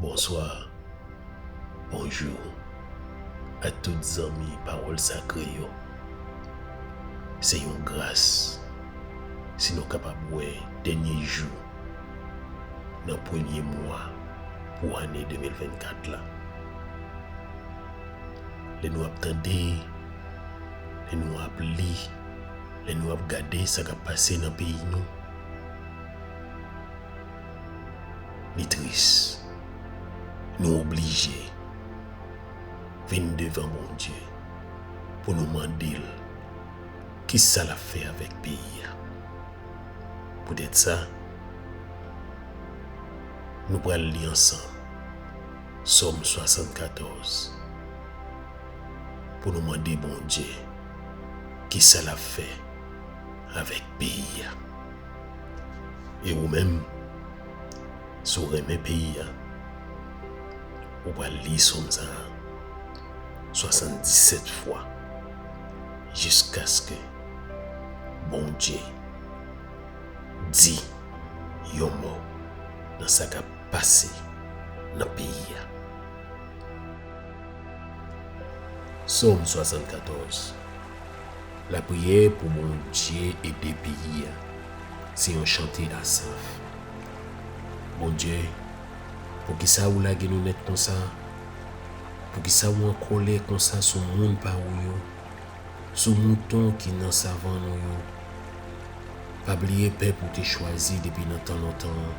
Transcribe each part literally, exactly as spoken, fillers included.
Bonswa, bonjou a tout zanmi pawòl sakre yo. Se yon gras si nou kapab wè dènye jou nan premye mwa pou ane de mil vennkat la. Lè nou ap tande, lè nou ap li, lè nou ap gade sa k ap pase nan peyi nou, li tris. Nou oblije vin devan Bondye pou nou mande l kisa l ap fè avèk peyi a. Poutèt sa, nou pral li ansanm Sòm swasannkatòz pou nou mande Bondye kisa l ap fè avèk peyi a. E ou menm, si w renmen peyi a, ou pral li sòm sa a swasanndisèt fwa jiskaske Bondye di yon mo nan sa k ap pase nan peyi a. Sòm swasannkatòz. Lapriyè pou Bondye ede peyi a. Se yon chante Asaf. Bondye, poukisa ou lage nou nèt konsa? Poukisa ou an kòlè konsa sou moun pa ou yo, sou mouton ki nan savann ou yo? Pa bliye pèp ou te chwazi depi nan tan lontan an,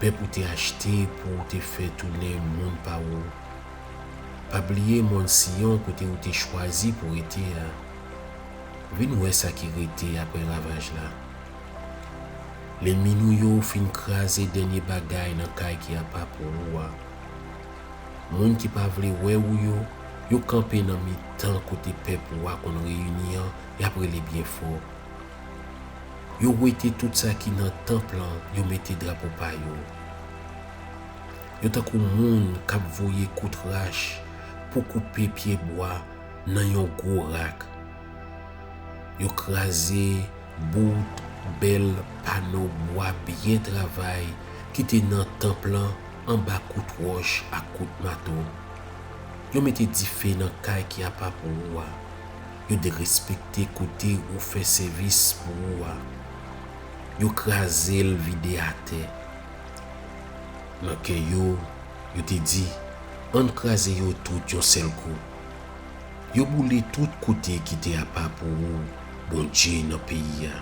pèp ou te achte pou ou te fè tounen moun pa ou. Pa bliye mòn Siyon kote ou te chwazi pou rete a. Vin wè sa ki rete apre ravaj la. Lènmi nou yo fin kraze dènye bagay nan kay ki apa pou ou a. Moun ki pa vle wè ou yo, yo kanpe nan mitan kote pèp ou a konn reyini an, y ap rele byen fò. Yo wete tout sa ki nan tanp lan, yo mete drapo pa yo. Yo tankou moun k ap voye kout rach pou koupe pyebwa nan yon gwo rak. Yo kraze bout bèl pano bwa byen travay ki te nan tanp lan anba kout wòch ak kout mato. Yo mete dife nan kay ki apa pou ou a. Yo derespekte kote ou fè sèvis pou ou a. Yo kraze l vide atè. Nan kè yo, yo te di, ann kraze yo tout yon sèl kou. Yo boule tout kote ki te apa pou ou, Bondye, nan peyi a.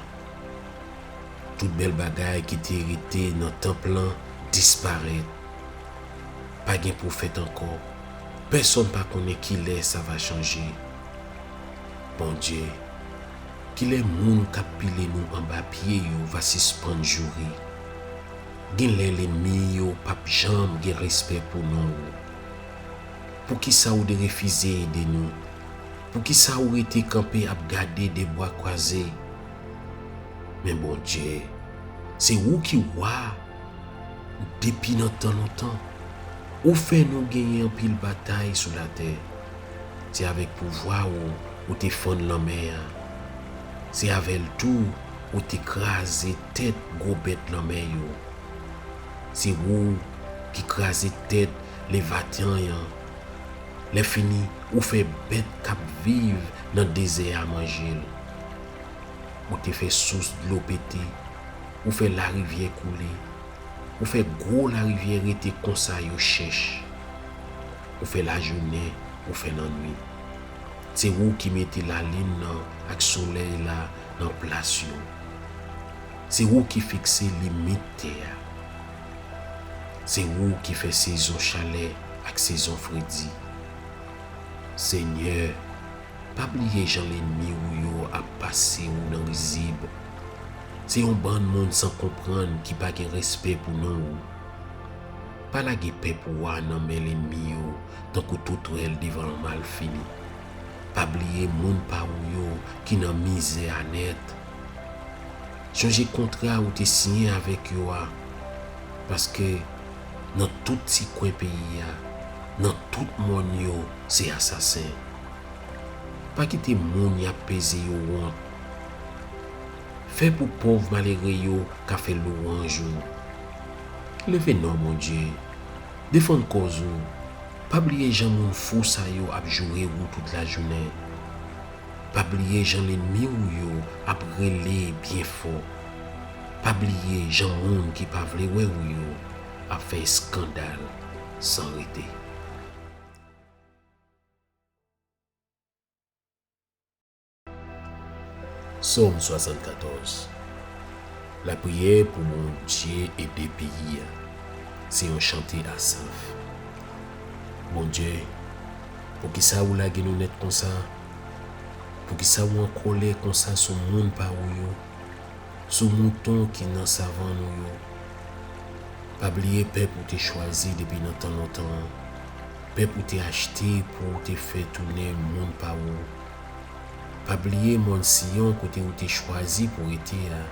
Tout bèl bagay ki te rete nan tanp lan disparèt. Pa gen pwofèt ankò. Pèsonn pa konnen kilè sa va chanje. Bondye, kilè moun k ap pile nou anba pye yo va sispann joure? Genlè lènmi yo p ap janm gen respè pou non ou. Poukisa ou te refize ede nou? Poukisa ou rete kanpe ap gade de bra kwaze? Men Bondye, se ou ki wa depi nan tan lontan. Ou fè nou genyen anpil batay sou latè. Se avèk pouvwa ou ou te fann lanmè a. Se avè l tou ou te kraze tèt gwo bèt lanmè yo. Se ou ki kraze tèt levatan an. Lèfini, ou fè bèt k ap viv nan dezè a manje l. Ou te fè sous dlo pete, ou fè larivyè koule, ou fè gwo larivyè rete konsa yo chèch. Ou fè lajounen, ou fè lannwit. Se ou ki mete lalin nan ak solèy la nan plas yo. Se ou ki fikse limit tè a. Se ou ki fè sezon chalè ak sezon fredi. Senyè, pa bliye jan lènmi ou yo ap pase ou nan rizib. Se yon bann moun san konprann ki pa gen respè pou non ou. Pa lage pèp ou a nan men lènmi yo tankou toutwèl devan malfini. Pa bliye moun pa ou yo ki nan mizè a nèt. Chonje kontra ou te siyen avèk yo a, paske nan tout ti kwen peyi a, nan tout mòn yo, se asasen. Pa kite moun y ap peze yo wont. Fè pou pòv malere yo ka fè lwanj ou. Leve non, Bondye. Defann kòz ou. Pa bliye jan moun fou sa yo ap joure ou tout lajounen. Pa bliye jan lènmi w yo ap rele byen fò. Pa bliye jan moun ki pa vle wè ou yo ap fè eskandal san rete. Sòm swasannkatòz. Lapriyè pou Bondye ede peyi a. Se yon chante Asaf. Bondye, poukisa ou lage nou nèt konsa? Poukisa ou an kòlè konsa sou moun pa ou yo? Sou mouton ki nan savann ou yo. Pa bliye pèp ou te chwazi depi nan tan lontan an, pèp ou te achte pou ou te fè tounen moun pa ou. Pa bliye mòn Siyon kote ou te chwazi pou rete a.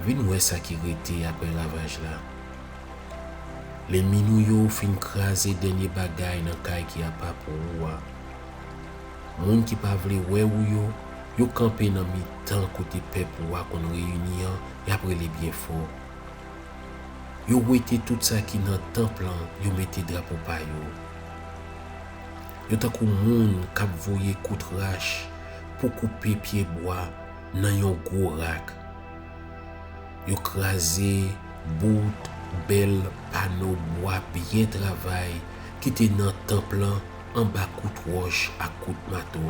Vin wè sa ki rete apre ravaj la. Lènmi nou yo fin kraze dènye bagay nan kay ki apa pou ou a. Moun ki pa vle wè ou yo, yo kanpe nan mitan kote pèp ou a konn reyini an, y ap rele byen fò. Yo wete tout sa ki nan tanp lan, yo mete drapo pa yo. Yo tankou moun k ap voye kout rach pou koupe pye bwa nan yon gwo rak. Yo kraze bout bèl pano bwa byen travay ki te nan tanp lan anba kout wòch ak kout mato.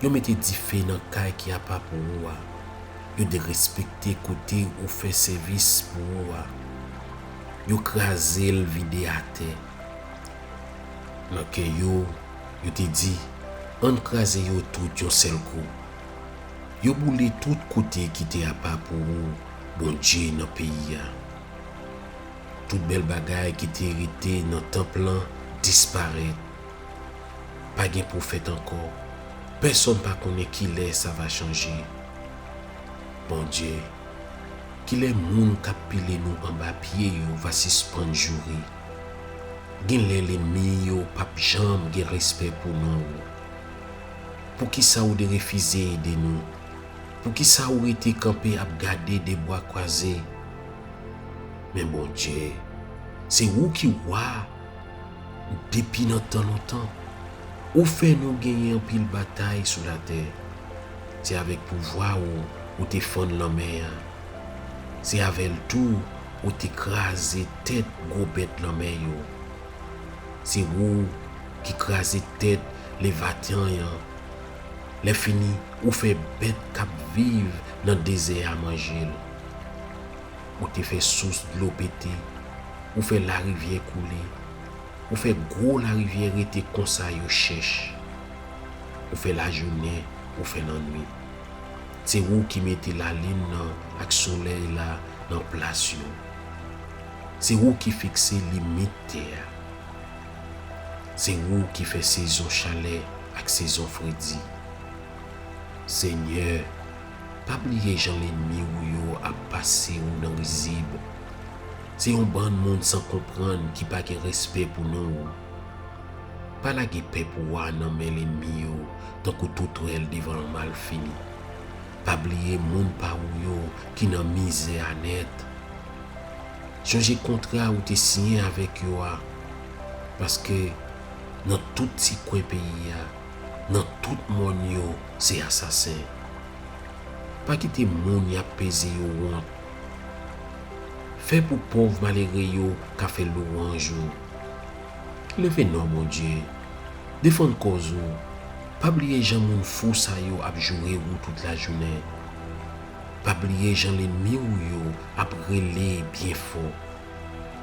Yo mete dife nan kay ki apa pou ou a. Yo derespekte kote ou fè sèvis pou ou a. Yo kraze l vide atè. Nan kè yo, yo te di, ann kraze yo tout yon sèl kou. Yo boule tout kote ki te apa pou ou, Bondye nan peyi a. Tout bèl bagay ki te rete nan tanp lan disparèt. Pa gen pwofèt ankò. Pèsonn pa konnen kilè sa va chanje. Bondye, kilè moun k ap pile nou anba pye yo va sispann joure? Genlè lènmi yo p ap janm gen respè pou non ou. Poukisa ou te refize ede nou? Poukisa ou rete kanpe ap gade de bwa kwaze? Men Bondye, se ou ki wa depi nan tan lontan. Ou fè nou genyen anpil batay sou latè. Se avèk pouvwa ou ou te fann lanmè a. Se avè l tou ou te kraze tèt gwo bèt lanmè yo. Se ou ki kraze tèt Levatan an. Lèfini, ou fè bèt k ap viv nan dezè a manje l. Ou te fè sous dlo pete, ou fè larivyè koule, ou fè gwo larivyè rete konsa yo chèch. Ou fè lajounen, ou fè lannwit. Se ou ki mete lalin nan ak solèy la nan plas yo. Se ou ki fikse limit tè a. Se ou ki fè sezon chalè ak sezon fredi. Senyè, pa bliye jan lènmi ou yo ap pase ou nan rizib. Se yon bann moun san konprann ki pa gen respè pou non ou. Pa lage pèp ou a nan men lènmi yo tankou toutwèl devan malfini. Pa bliye moun pa ou yo ki nan mizè a nèt. Sonje kontra ou te siyen avèk yo a, paske nan tout ti kwen peyi a, nan tout mòn yo, se asasen. Pa kite moun y ap peze yo wont. Fè pou pòv malere yo ka fè lwanj ou. Leve non, Bondye. Defann kòz ou. Pa bliye jan moun fou sa yo ap joure ou tout lajounen. Pa bliye jan lènmi ou yo ap rele byen fò.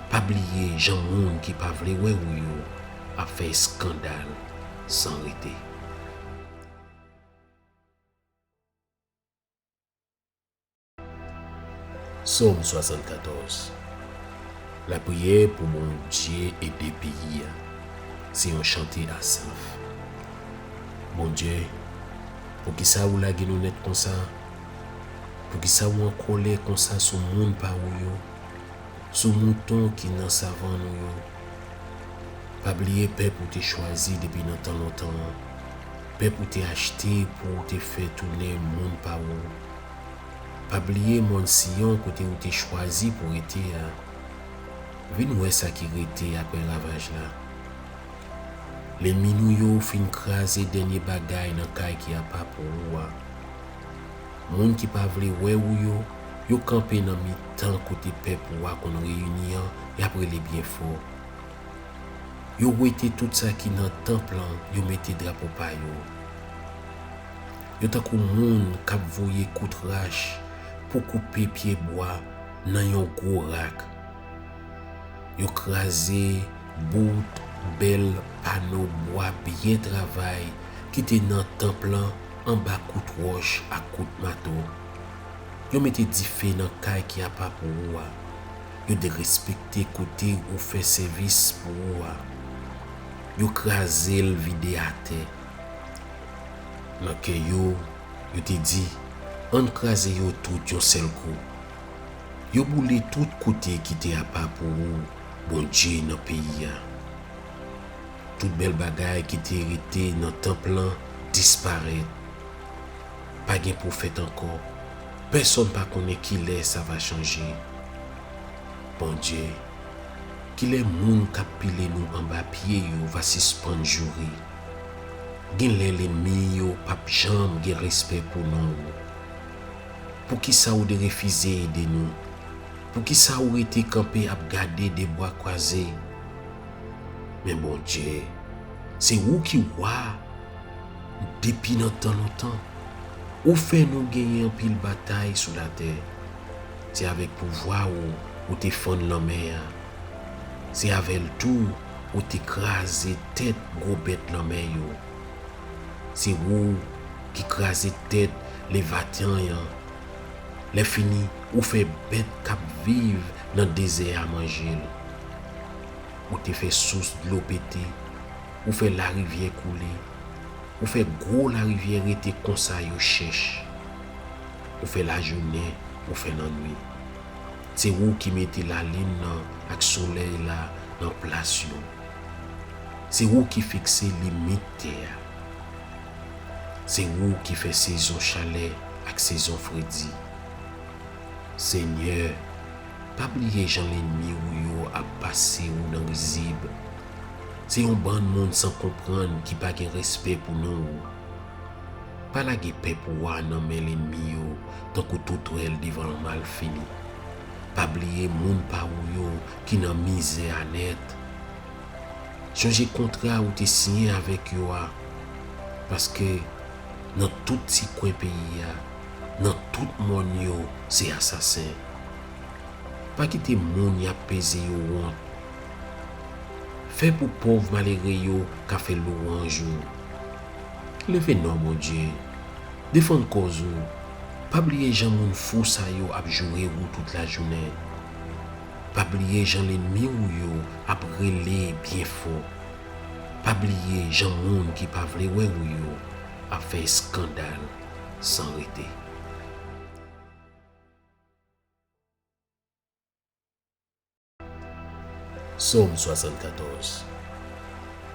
Pa bliye jan moun ki pa vle wè ou yo ap fè eskandal san rete. Sòm swasannkatòz. Lapriyè pou Bondye ede peyi a. Se yon chante Asaf. Bondye, poukisa ou lage nou nèt konsa? Poukisa ou an kòlè konsa sou moun pa ou yo? Sou mouton ki nan savann ou yo. Pa bliye pèp ou te chwazi depi nan tan lontan an, pèp ou te achte pou ou te fè tounen moun pa ou. Pa bliye mòn Siyon kote ou te chwazi pou rete a. Vin wè sa ki rete apre ravaj la. Lènmi nou yo fin kraze dènye bagay nan kay ki apa pou ou a. Moun ki pa vle wè ou yo, yo kanpe nan mitan kote pèp ou a konn reyini an, y ap rele byen fò. Yo wete tout sa ki nan tanp lan, yo mete drapo pa yo. Yo tankou moun k ap voye kout rach pou koupe pye bwa nan yon gwo rak. Yo kraze bout bèl pano bwa byen travay ki te nan tanp lan anba kout wòch ak kout mato. Yo mete dife nan kay ki apa pou ou a. Yo derespekte kote ou fè sèvis pou ou a. Yo kraze l vide atè. Nan kè yo, yo te di, ann kraze yo tout yon sèl kou. Yo boule tout kote ki te apa pou ou, Bondye nan peyi a. Tout bèl bagay ki te rete nan tanp lan disparèt. Pa gen pwofèt ankò. Pèsonn pa konnen kilè sa va chanje. Bondye, kilè moun k ap pile nou anba pye yo va sispann joure? Genlè lènmi yo p ap janm gen respè pou non ou. Poukisa ou te refize ede nou? Poukisa ou rete kanpe ap gade de bwa kwaze? Men Bondye, se ou ki wa depi nan tan lontan. Ou fè nou genyen anpil batay sou latè. Se avèk pouvwa ou ou te fann lanmè a. Se avè l tou ou te kraze tèt gwo bèt lanmè yo. Se ou ki kraze tèt levatan an. Lèfini, ou fè bèt k ap viv nan dezè a manje l. Ou te fè sous dlo pete, ou fè larivyè koule, ou fè gwo larivyè rete konsa yo chèch. Ou fè lajounen, ou fè lannwit. Se ou ki mete lalin nan ak solèy la nan plas yo. Se ou ki fikse limit tè a. Se ou ki fè sezon chalè ak sezon fredi. Senyè, pa bliye jan lènmi ou yo ap pase ou nan rizib. Se yon bann moun san konprann ki pa gen respè pou non ou. Pa lage pèp ou a nan men lènmi yo tankou toutwèl devan malfini. Pa bliye moun pa ou yo ki nan mizè a nèt. Sonje kontra ou te siyen avèk yo a, paske nan tout ti kwen peyi a, nan tout mòn yo, se asasen. Pa kite moun y ap peze yo wont. Fè pou pòv malere yo ka fè lwanj ou. Leve non, Bondye. Defann kòz ou. Pa bliye jan moun fou sa yo ap joure ou tout lajounen. Pa bliye jan lènmi ou yo ap rele byen fò. Pa bliye jan moun ki pa vle wè ou yo ap fè eskandal san rete. Sòm swasannkatòz.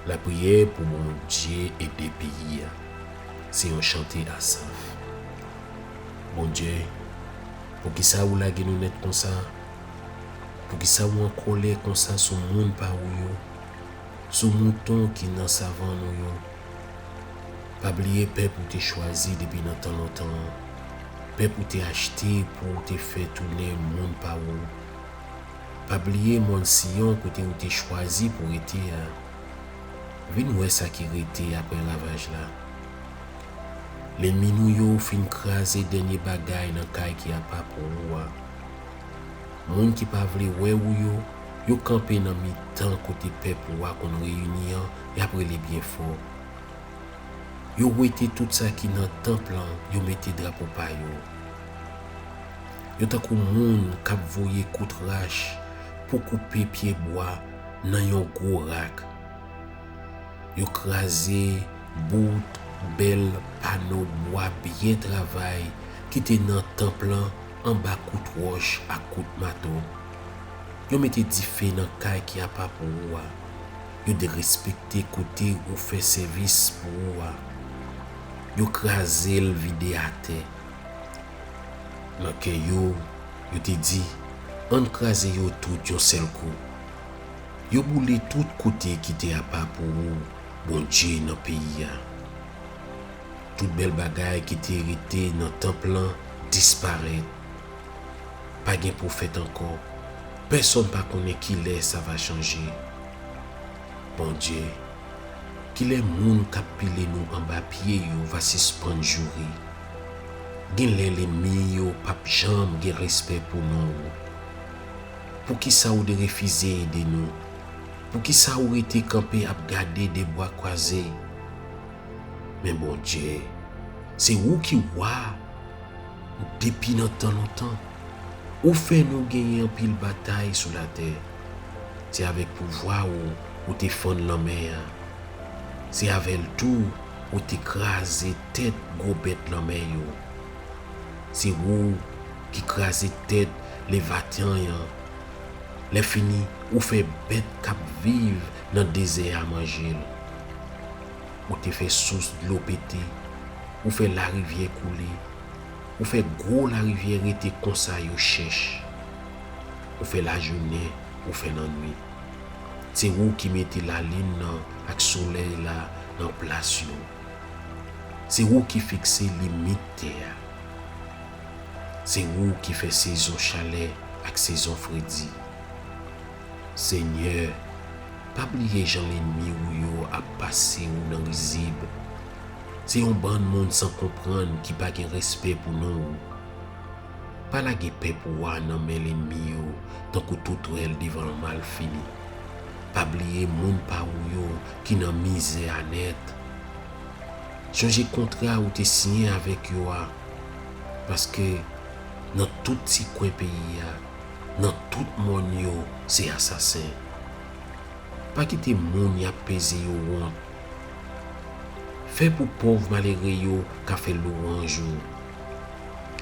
Lapriyè pou Bondye ede peyi a. Se yon chante Asaf. Bondye, poukisa ou lage nou nèt konsa? Poukisa ou an kòlè konsa sou moun pa ou yo, sou mouton ki nan savann ou yo? Pa bliye pèp ou te chwazi depi nan tan lontan an, pèp ou te achte pou ou te fè tounen moun pa ou. Pa bliye mòn Siyon kote ou te chwazi pou rete a. Vin wè sa ki rete apre ravaj la. Lènmi nou yo fin kraze dènye bagay nan kay ki apa pou ou a. Moun ki pa vle wè ou yo, yo kanpe nan mitan kote pèp ou a konn reyini an, y ap rele byen fò. Yo wete tout sa ki nan tanp lan, yo mete drapo pa yo. Yo tankou moun k ap voye kout rach pou koupe pye bwa nan yon gwo rak. Yo kraze bout bèl pano bwa byen travay ki te nan tanp lan anba kout wòch ak kout mato. Yo mete dife nan kay ki apa pou ou a. Yo derespekte kote ou fè sèvis pou ou a. Yo kraze l vide atè. Nan kè yo, yo te di, ann kraze yo tout yon sèl kou. Yo boule tout kote ki te apa pou ou, Bondye nan peyi a. Tout bèl bagay ki te rete nan tanp lan disparèt. Pa gen pwofèt ankò. Pèsonn pa konnen kilè sa va chanje. Bondye, kilè moun k ap pile nou anba pye yo va sispann joure? Genlè lènmi yo p ap janm gen respè pou non ou. Poukisa ou te refize ede nou? Poukisa ou rete kanpe ap gade de bra kwaze? Men Bondye, se ou ki wa depi nan tan lontan. Ou fè nou genyen anpil batay sou latè. Se avèk pouvwa ou ou te fann lanmè a. Se avè l tou ou te kraze tèt gwo bèt lanmè yo. Se ou ki kraze tèt Levatan an. Lèfini, ou fè bèt k ap viv nan dezè a manje l. Ou te fè sous dlo pete. Ou fè larivyè koule. Ou fè gwo larivyè rete konsa yo chèch. Ou fè lajounen, ou fè lannwit. Se ou ki mete lalin nan ak solèy la nan plas yo. Se ou ki fikse limit tè a. Se ou ki fè sezon chalè ak sezon fredi. Senyè, pa bliye jan lènmi ou yo ap pase ou nan rizib. Se yon bann moun san konprann ki pa gen respè pou non ou. Pa lage pèp ou a nan men lènmi yo, tankou toutwèl devan malfini. Pa bliye moun pa ou yo ki nan mizè a nèt. Chonje kontra ou te siyen avèk yo a, paske nan tout ti kwen peyi a, nan tout mòn yo, se asasen. Pa kite moun y ap peze yo wont. Fè pou pòv malere yo ka fè lwanj ou.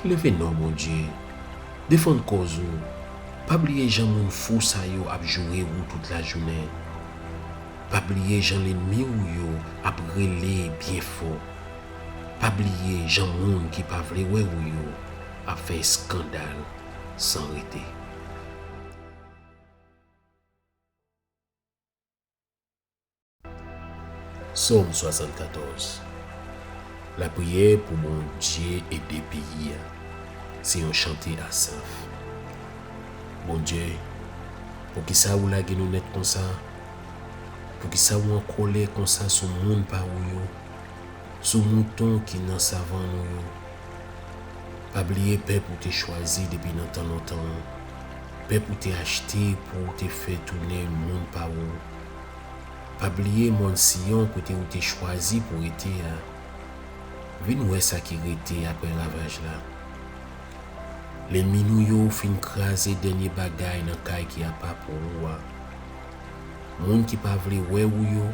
Leve non, Bondye. Defann kòz ou. Pa bliye jan moun fou sa yo ap joure ou tout lajounen. Pa bliye jan lènmi ou yo ap rele byen fò. Pa bliye jan moun ki pa vle wè ou yo ap fè eskandal san rete. Sòm swasannkatòz. Lapriyè pou Bondye ede peyi a. Se yon chante Asaf. Bondye, poukisa ou lage nou nèt konsa? Poukisa ou an kòlè konsa sou moun pa ou yo? Sou mouton ki nan savann ou yo. Pa bliye pèp ou te chwazi depi nan tan lontan an, pèp ou te achte pou ou te fè tounen moun pa ou. Pa bliye mòn Siyon kote ou te chwazi pou rete a. Vin wè sa ki rete apre ravaj la. Lènmi nou yo fin kraze dènye bagay nan kay ki apa pou ou a. Moun ki pa vle wè ou yo,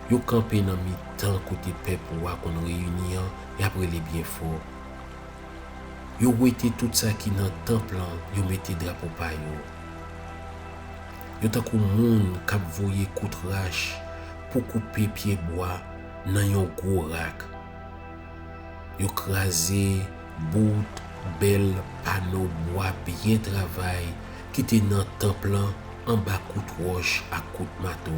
yo kanpe nan mitan kote pèp ou a konn reyini an, y ap rele byen fò. Yo wete tout sa ki nan tanp lan, yo mete drapo pa yo. Yo tankou moun k ap voye kout rach pou koupe pye bwa nan yon gwo rak. Yo kraze bout bèl pano bwa byen travay ki te nan tanp lan anba kout wòch ak kout mato.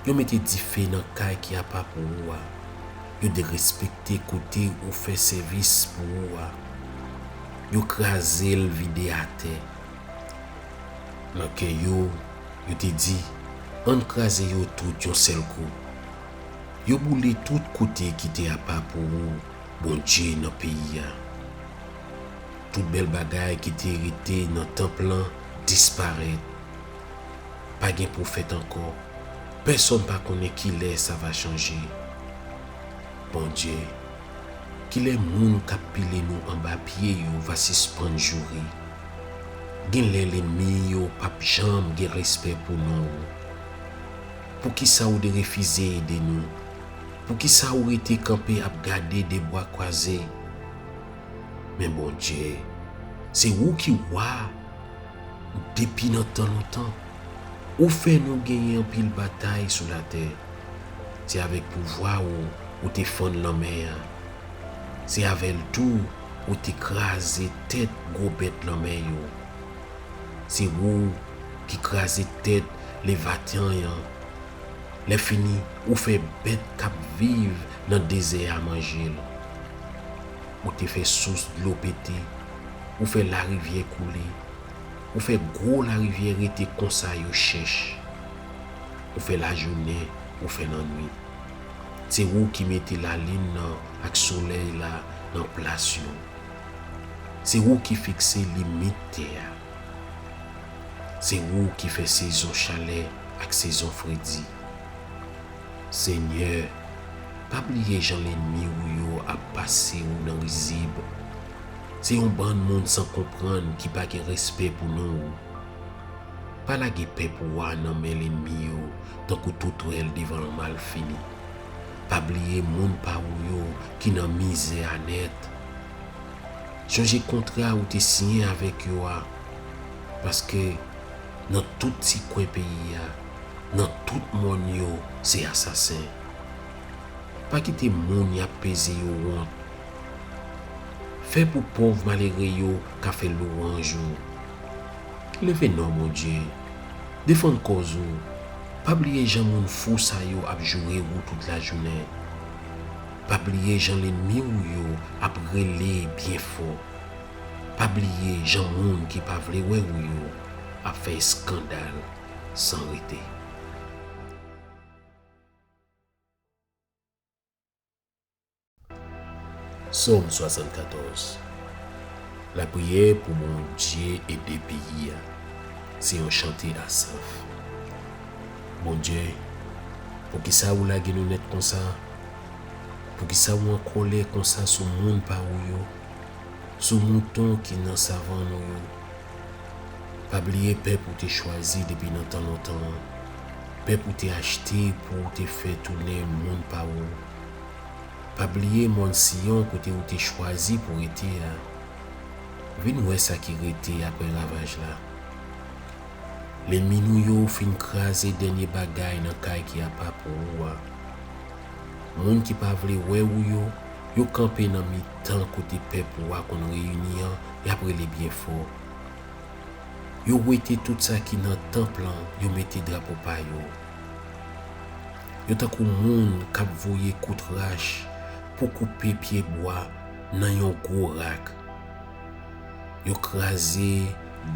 Yo mete dife nan kay ki apa pou ou a. Yo derespekte kote ou fè sèvis pou ou a. Yo kraze l vide atè. Nan kè yo, yo te di, ann kraze yo tout yon sèl kou. Yo boule tout kote ki te apa pou ou, Bondye nan peyi a. Tout bèl bagay ki te rete nan tanp lan disparèt. Pa gen pwofèt ankò. Pèsonn pa konnen kilè sa va chanje. Bondye, kilè moun k ap pile nou anba pye yo va sispann joure? Genlè lènmi yo p ap janm gen respè pou non ou. Poukisa ou te refize ede nou? Poukisa ou rete kanpe ap gade de bra kwaze? Men Bondye, se ou ki wa depi nan tan lontan. Ou fè nou genyen anpil batay sou latè. Se avèk pouvwa ou ou te fann lanmè a. Se avè l tou ou te kraze tèt gwo bèt lanmè yo. Se ou ki kraze tèt Levatyan an. Lèfini, ou fè bèt k ap viv nan dezè a manje l. Ou te fè sous dlo pete, ou fè larivyè koule, ou fè gwo larivyè rete konsa yo chèch. Ou fè lajounen, ou fè lannwit. Se ou ki mete lalin nan ak solèy la nan plas yo. Se ou ki fikse limit tè a. Se ou ki fè sezon chalè ak sezon fredi. Senyè, pa bliye jan lènmi ou yo ap pase ou nan rizib. Se yon bann moun san konprann ki pa gen respè pou non ou. Pa lage pèp ou a nan men lènmi yo tankou toutwèl devan malfini. Pa bliye moun pa ou yo ki nan mizè a nèt. Chonje kontra ou te siyen avèk yo a, paske nan tout ti kwen peyi a, nan tout mòn yo, se asasen. Pa kite moun y ap peze yo wont. Fè pou pòv malere yo ka fè lwanj ou. Leve non, Bondye. Defann kòz ou. Pa bliye jan moun fou sa yo ap joure ou tout lajounen. Pa bliye jan lènmi ou yo ap rele byen fò. Pa bliye jan moun ki pa vle wè ou yo ap fè eskandal san rete. Sòm swasannkatòz. Lapriyè pou Bondye ede peyi a. Se yon chante Asaf. Bondye, poukisa ou lage nou nèt konsa? Poukisa ou an kòlè konsa sou moun pa ou yo, sou mouton ki nan savann ou yo? Pa bliye pèp ou te chwazi depi nan tan lontan an, pèp ou te achte pou w te fè tounen moun pa ou. Pa bliye mòn Siyon kote ou te chwazi pou rete a. Vin wè sa ki rete apre ravaj la. Lènmi nou yo fin kraze dènye bagay nan kay ki apa pou ou a. Moun ki pa vle wè ou yo, yo kanpe nan mitan kote pèp ou a konn reyini an, y ap rele byen fò. Yo wete tout sa ki nan tanp lan, yo mete drapo pa yo. Yo tankou moun k ap voye kout rach pou koupe pye bwa nan yon gwo rak. Yo kraze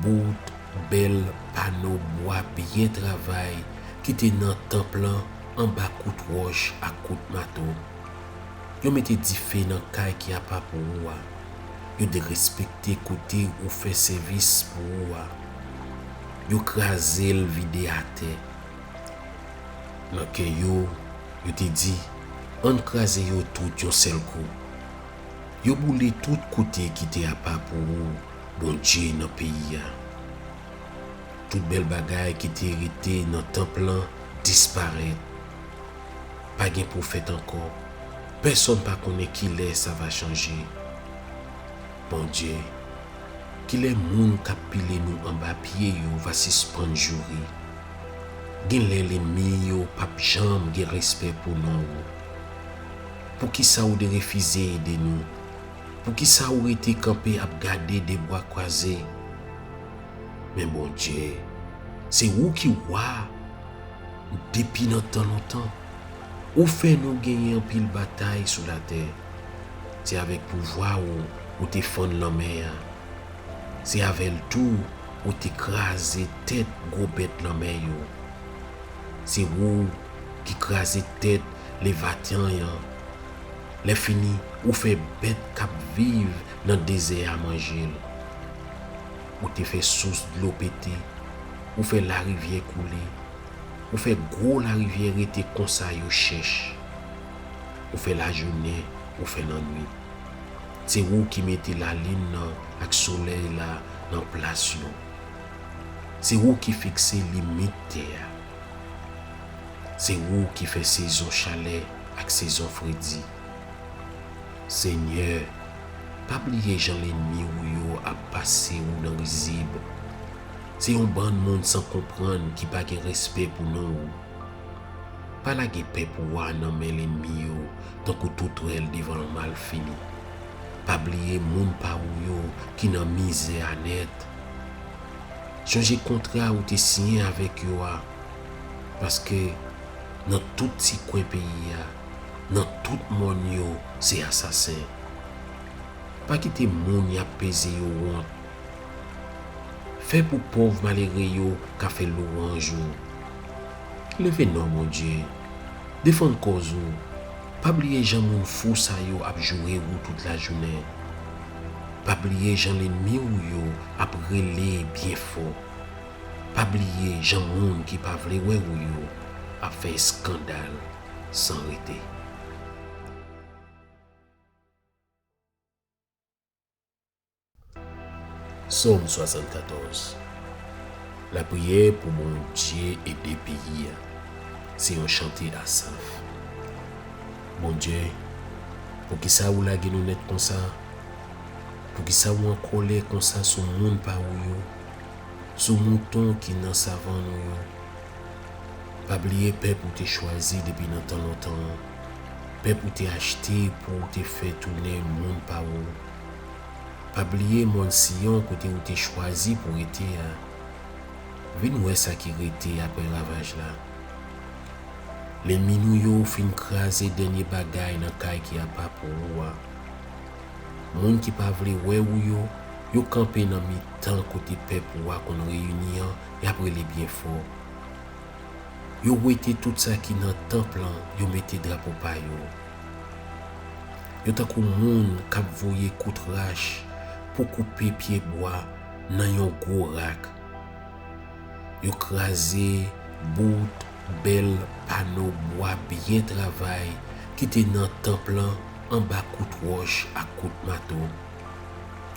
bout bèl pano bwa byen travay ki te nan tanp lan anba kout wòch ak kout mato. Yo mete dife nan kay ki apa pou ou a. Yo derespekte kote ou fè sèvis pou ou a. Yo kraze l vide atè. Nan kè yo, yo te di, ann kraze yo tout yon sèl kou. Yo boule tout kote ki te apa pou ou, Bondye nan peyi a. Tout bèl bagay ki te rete nan tanp lan disparèt. Pa gen pwofèt ankò. Pèsonn pa konnen kilè sa va chanje. Bondye, kilè moun k ap pile nou anba pye yo va sispann joure? Genlè lènmi yo p ap janm gen respè pou non ou. Poukisa ou derefize ede nou? Poukisa ou rete kanpe ap gade de bwa kwaze? Men Bondye, se ou ki wa depi nan tan lontan. Ou fè nou genyen anpil batay sou latè. Se avèk pouvwa ou ou te fann lanmè a. Se avè l tou ou te kraze tèt gwo bèt lanmè yo. Se ou ki kraze tèt Levatyan an. Lèfini, ou fè bèt k ap viv nan dezè a manje l. Ou te fè sous dlo pete, ou fè larivyè koule, ou fè gwo larivyè rete konsa yo chèch. Ou fè lajounen, ou fè lannwit. Se ou ki mete lalin nan ak solèy la nan plas yo. Se ou ki fikse limit tè a. Se ou ki fè sezon chalè ak sezon fredi. Senyè, pa bliye jan lènmi ou yo ap pase ou nan rizib. Se yon bann moun san konprann ki pa gen respè pou non ou. Pa lage pèp ou a nan men lènmi yo tankou toutwèl devan malfini. Pa bliye moun pa ou yo ki nan mizè a nèt. Chonje kontra ou te siyen avèk yo a. Paske nan tout ti kwen peyi a, nan tout mòn yo, se asasen. Pa kite moun y ap peze yo wont. Fè pou pòv malere yo ka fè lwanj ou. Leve non, Bondye. Defann kòz ou. Pa bliye jan moun fou sa yo ap joure ou tout lajounen. Pa bliye jan lènmi ou yo ap rele byen fò. Pa bliye jan moun ki pa vle wè ou yo ap fè eskandal san rete. Sòm swasannkatòz. Lapriyè pou Bondye ede peyi a. Se yon chante Asaf. Bondye, poukisa ou lage nou nèt konsa? Poukisa ou an kòlè konsa sou moun pa ou yo, sou mouton ki nan savann ou yo? Pa bliye pèp ou te chwazi depi nan tan lontan an, pèp ou te achte pou ou te fè tounen moun pa ou. Pa bliye mòn Siyon kote ou te chwazi pou rete a. Vin wè sa ki rete apre ravaj la. Lènmi nou yo fin kraze dènye bagay nan kay ki apa pou ou a. Moun ki pa vle wè ou yo, yo kanpe nan mitan kote pèp ou a konn reyini an, y ap rele byen fò. Yo wete tout sa ki nan tanp lan, yo mete drapo pa yo. Yo tankou moun k ap voye kout rach pou koupe pyebwa nan yon gwo rak. Yo kraze bout bèl pano bwa byen travay ki te nan tanp lan anba kout wòch ak kout mato.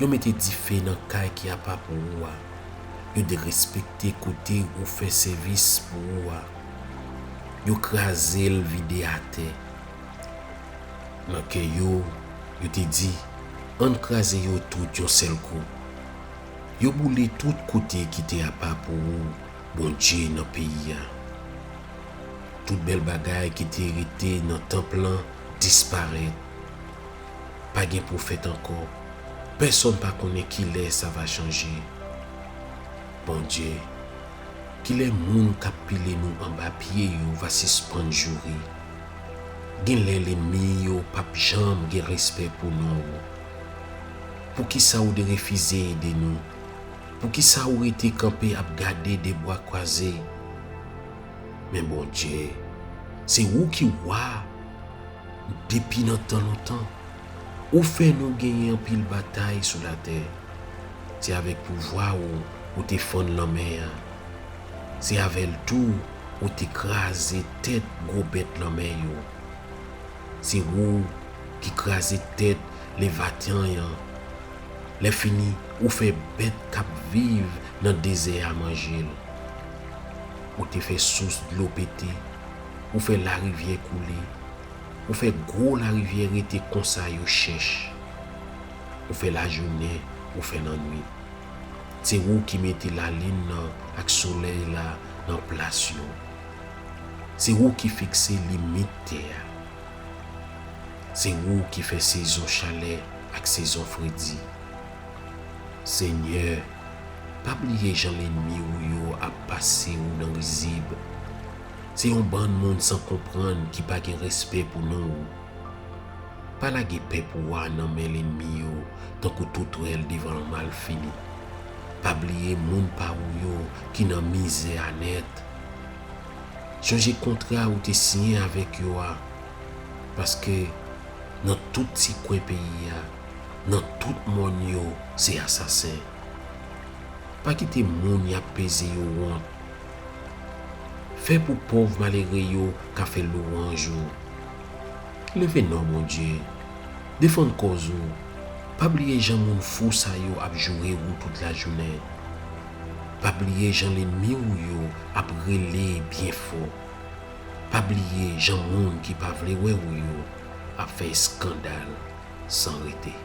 Yo mete dife nan kay ki apa pou ou a. Yo derespekte kote ou fè sèvis pou ou a. Yo kraze l vide atè. Nan kè yo, yo te di, ann kraze yo tout yon sèl kou. Yo boule tout kote ki te apa pou ou, Bondye nan peyi a. Tout bèl bagay ki te rete nan tanp lan disparèt. Pa gen pwofèt ankò. Pèsonn pa konnen kilè sa va chanje. Bondye, kilè moun k ap pile nou anba pye yo va sispann joure? Genlè lènmi yo p ap janm gen respè pou non ou. Poukisa ou te refize ede nou? Poukisa ou rete kanpe ap gade de bwa kwaze? Men Bondye, se ou ki wa depi nan tan lontan. Ou fè nou genyen anpil batay sou latè. Se avèk pouvwa ou ou te fann lanmè a. Se avè l tou ou te kraze tèt gwo bèt lanmè yo. Se ou ki kraze tèt Levatan an. Lèfini, ou fè bèt k ap viv nan dezè a manje l. Ou te fè sous dlo pete. Ou fè larivyè koule. Ou fè gwo larivyè rete konsa yo chèch. Ou fè lajounen, ou fè lannwit. Se ou ki mete lalin nan ak solèy la nan plas yo. Se ou ki fikse limit tè a. Se ou ki fè sezon chalè ak sezon fredi. Senyè, pa bliye jan lènmi ou yo ap pase ou nan rizib. Se yon bann moun san konprann ki pa gen respè pou non ou. Pa lage pèp ou a nan men lènmi yo, tankou toutwèl devan malfini. Pa bliye moun pa ou yo ki nan mizè a nèt. Chonje kontra ou te siyen avèk yo a, paske nan tout ti kwen peyi a, nan tout mòn yo, se asasen. Pa kite moun y ap peze yo wont. Fè pou pòv malere yo ka fè lwanj ou. Leve non, Bondye. Defann kòz ou. Pa bliye jan moun fou sa yo ap joure ou tout lajounen. Pa bliye jan lènmi ou yo ap rele byen fò. Pa bliye jan moun ki pa vle wè ou yo ap fè eskandal san rete.